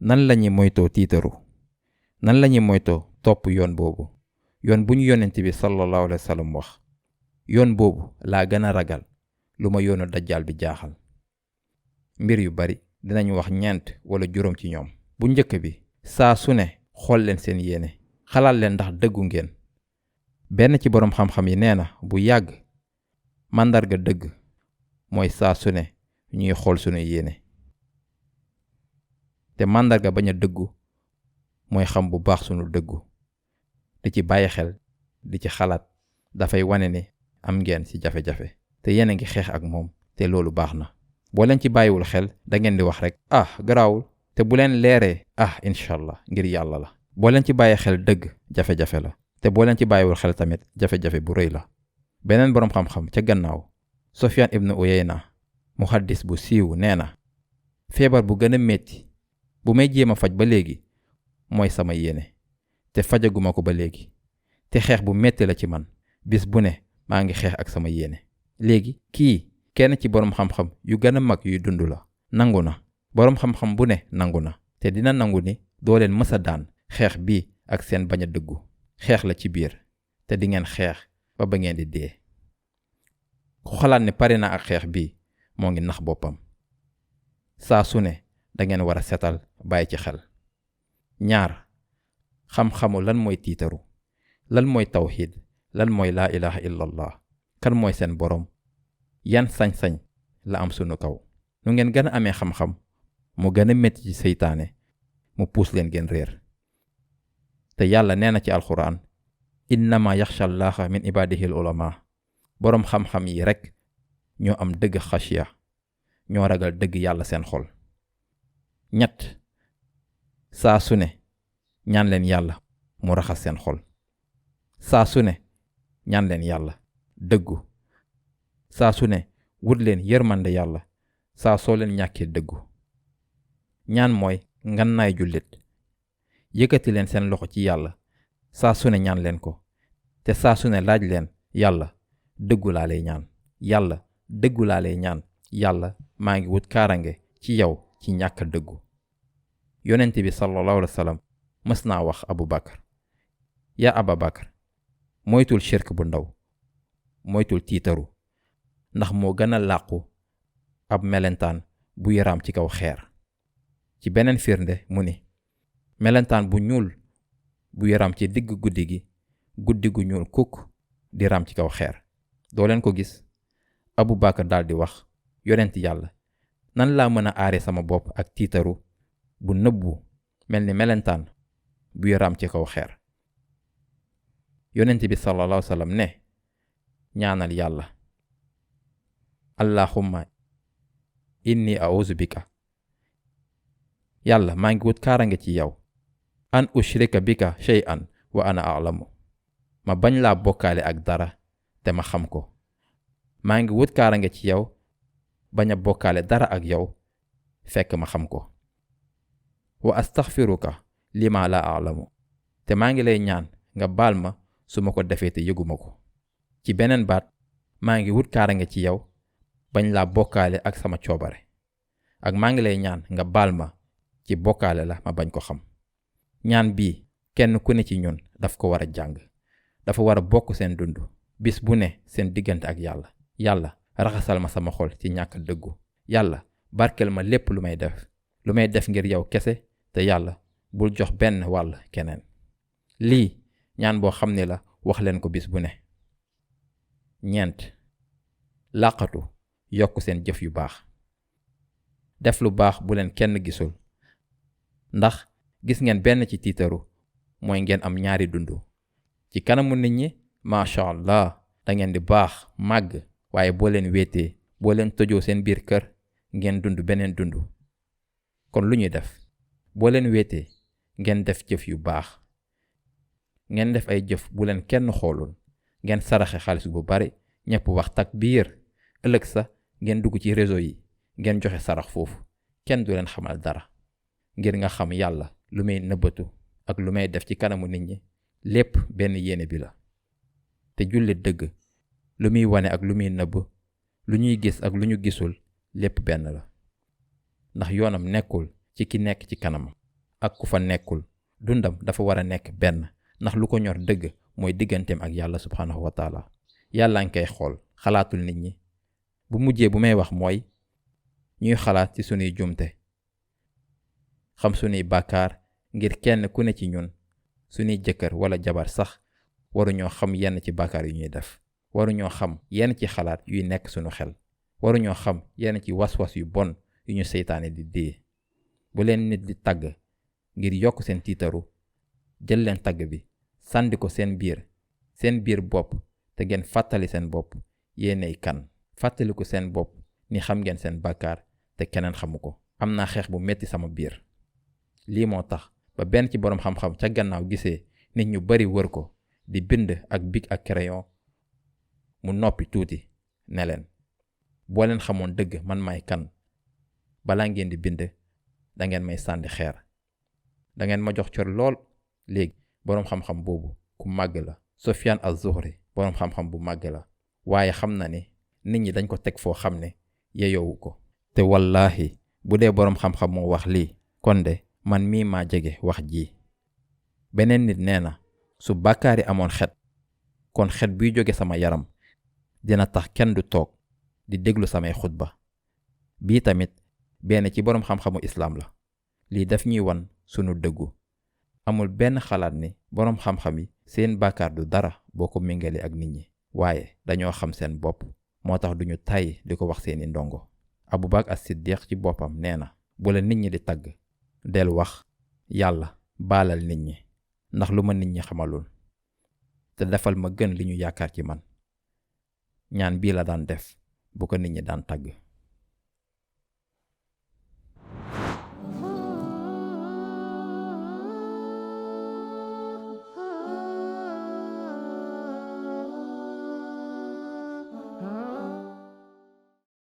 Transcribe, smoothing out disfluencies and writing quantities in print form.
nan lañuy moytoo tiitaru, nan lañuy moytoo topp yoon boobu, yoon bu ñu yonent bi sallallahu alayhi wa sallam wax. yoon boobu laa gën a ragal lu ma yoonu dajjaal bi jaaxal. mbir yu bari dinañu wax 4 wala 5 ci ñoom. bu njëkk bi, saa su ne xool leen seen yéene, xalaat leen ndax dëggu ngeen. benn ci boroom xam-xam yi nee na bu yàgg, màndarga dëgg mooy saa su ne ñuy xool sunu yéene. te màndarga bañ a dëggu mooy xam bu baax sunu dëggu, di ci bàyyi xel, di ci xalaat. dafay wane ni am ngeen ci jafe-jafe te yéen a ngi xeex ak moom, te loolu baax na. boo leen ci bàyyiwul xel da ngeen di wax rek garaawul, te bu leen leeree incha allah ngir yàlla la. boo leen ci bàyyi xel dëgg jafe-jafe la, te boo leen ci bàyyiwul xel tamit jafe-jafe bu rëy la. beneen boroom xam-xam ca gannaaw, Sufyaan ibn Uyayna, muhaddis bu siiw, nee na feebar bu gën a metti bu may jéem a faj ba léegi mooy sama yéene, te fajaguma ko ba léegi. te xeex bu metti la ci man, bis bu ne maa ngi xeex ak sama yéene. léegi kii kenn ci boroom xam-xam yu gën a mag yuy dund la. nangu na, boroom xam-xam bu ne nangu na, te dina nangu ni doo leen mës a daan xeex bii ak seen bañ a dëggu. xeex la ci biir, te di ngeen xeex ba ngeen di dee. ku xalaat ne pare na ak xeex bii moo ngi nax boppam. saa su ne da ngeen war a setal bàyyi ci xel. 2, xam-xamu lan mooy tiitaru, lan mooy tawxiid, lan mooy laa ilaha illallah, kan mooy seen boroom, yan sañ-sañ la am sunu kaw. nu ngeen gën a amee xam-xam mu gën a métti ci seytaane mu puus leen ngeen réer. te yàlla nee na ci alxuraan, innama yaxsha allaha min ibadihi al ulama. boroom xam-xam yi rekk ñoo am dëgg xashiya, ñoo ragal dëgg yàlla seen xol. 3, saa su ne ñaan leen yàlla mu raxas seen xol. saa su ne ñaan leen yàlla dëggu. saa su ne wut leen yërmande yàlla saa soo leen ñàkkee dëggu. ñaan mooy ngannaay jullit. yëkkati leen seen loxo ci yàlla saa su ne ñaan leen ko, te saa su ne laaj leen yàlla dëggu laa lay ñaan, yàlla dëggu laa lay ñaan, yàlla maa ngi wut kaarange ci yow ci ñàkk a dëggu. yonent bi sallallahu alayhi wa sallam mës naa wax Abu Bakar, yaa Aba Bakar, moytul shirk bu ndaw, moytul tiitaru, ndax moo gën a làqu ab melentaan bu yaraam ci kaw xeer. ci beneen firnde mu ni, melentaan bu ñuul bu yaram ci digg guddi gi, guddi gu ñuul kukk di ram ci kaw xeer. doo leen ko gis. Abu Bakar daldi wax, yonent yàlla, nan laa mën a aare sama bopp ak tiitaru bu nëbbu mel ni melentaan bu yaram ci kaw xeer. yonent bi sallallahu alayhi wa sallam ne, ñaanal yàlla, allahumma inni a'uuzu bika, yàlla maa ngi wut kaarange ci yow, an ushrika bika shay'an wa ana a'lamu, ma bañ laa bokkaale ak dara te ma xam ko. maa ngi wut kaarange ci yow bañ a bokkaale dara ak yow fekk ma xam ko. wa astaghfiruka lima la a'lamu, te maa ngi lay ñaan nga baal ma su ma ko defee te yëguma ko. ci beneen baat, maa ngi wut kaarange ci yow bañ laa bokkaale ak sama coobare, ak maa ngi lay ñaan nga baal ma ci bokkaale la ma bañ ko xam. ñaan bii kenn ku ne ci ñun daf ko war a jàng, dafa war a bokk seen dund bis bu ne seen diggante ak yàlla. yàlla raxasal ma sama xol ci ñàkk dëggu, yàlla barkel ma lépp lu may def ngir yow kese, te yàlla bul jox benn wàll keneen. lii ñaan boo xam ne la, wax leen ko bis bu ne. 4, làqatu yokk seen jëf yu baax. def lu baax bu leen kenn gisul, ndax gis ngeen benn ci tiitaru mooy ngeen am 2 dund. ci kanamu nit ñi macha allah da ngeen di baax màgg, waaye boo leen wéetee, boo leen tojoo seen biir kër, ngeen dund beneen dund. kon lu ñuy def? boo leen wéetee ngeen def jëf yu baax, ngeen def ay jëf bu leen kenn xoolul, ngeen saraxe xaalis bu bari, ñëpp wax takbiir. ëllëg sa ngeen dugg ci réseau yi, ngeen joxe sarax foofu, kenn du leen xamal dara, ngir nga xam yàlla lu may nëbbatu ak lu may def ci kanamu nit ñi lépp benn yéene bi la. te jullit dëgg lu muy wane ak lu muy nëbb, lu ñuy gis ak lu ñu gisul lépp benn la, ndax yoonam nekkul ci ki nekk ci kanam, ak ku fa nekkul dundam dafa war a nekk benn, ndax lu ko ñor dëgg mooy digganteem ak yàlla subhanahu wa taala. yàlla ngi koy xool, xalaatul nit ñi. bu mujjee bu may wax mooy ñuy xalaat ci sunuy jumte, xam sunuy bàkkaar, ngir kenn ku ne ci ñun sunuy jëkkër wala jabar sax waruñoo xam yenn ci bàkkaar yu ñuy def, waruñoo xam yenn ci xalaat yuy nekk sunu xel, waruñoo xam yenn ci was-was yu bon yu ñu seytaane di dee. bu leen nit di tagg ngir yokk seen tiitaru, jël leen tagg bi sàndi ko seen biir bopp, te ngeen fàttali seen bopp yéenay kan. fàttaliku seen bopp ni xam ngeen seen bàkkaar te keneen xamu ko. am naa xeex bu metti sama biir. lii moo tax ba benn ci boroom xam-xam ca gannaaw gisee nit ñu bari wër ko di bind ak bic ak crayon, mu noppi tuuti ne leen, boo leen xamoon dëgg man may kan, balaa ngeen di bind dangeen may sànni xeer, dangeen ma jox cër lool. léegi boroom xam-xam boobu ku màgg la, Sufyan az-Zuhri, boroom xam-xam bu màgg la, waaye xam na ni nit ñi dañ ko teg foo xam ne yeyowu ko. te wallaahi bu dee boroom xam-xam moo wax lii, kon de man mii maa jege wax ji. beneen nit nee na, su bàkkaari amoon xet, kon xet buy jóge sama yaram dina tax kenn du toog di déglu samay xutba. bii tamit benn ci boroom xam-xamu islaam la. lii daf ñuy wan sunu dëggu. amul benn xalaat ni boroom xam-xam yi seen bàkkaar du dara boo ko méngale ak nit ñi, waaye dañoo xam seen bopp, moo tax duñu tàyyi di ko wax seeni ndongo. Abu Bakr as-Siddiq ci boppam nee na, bu la nit ñi di tagg, del wax yàlla baalal nit ñi, ndax lu ma nit ñi xamalul, te defal ma gën li ñu yaakaar ci man. ñaan bii la daan def bu ko nit ñi daan tagg.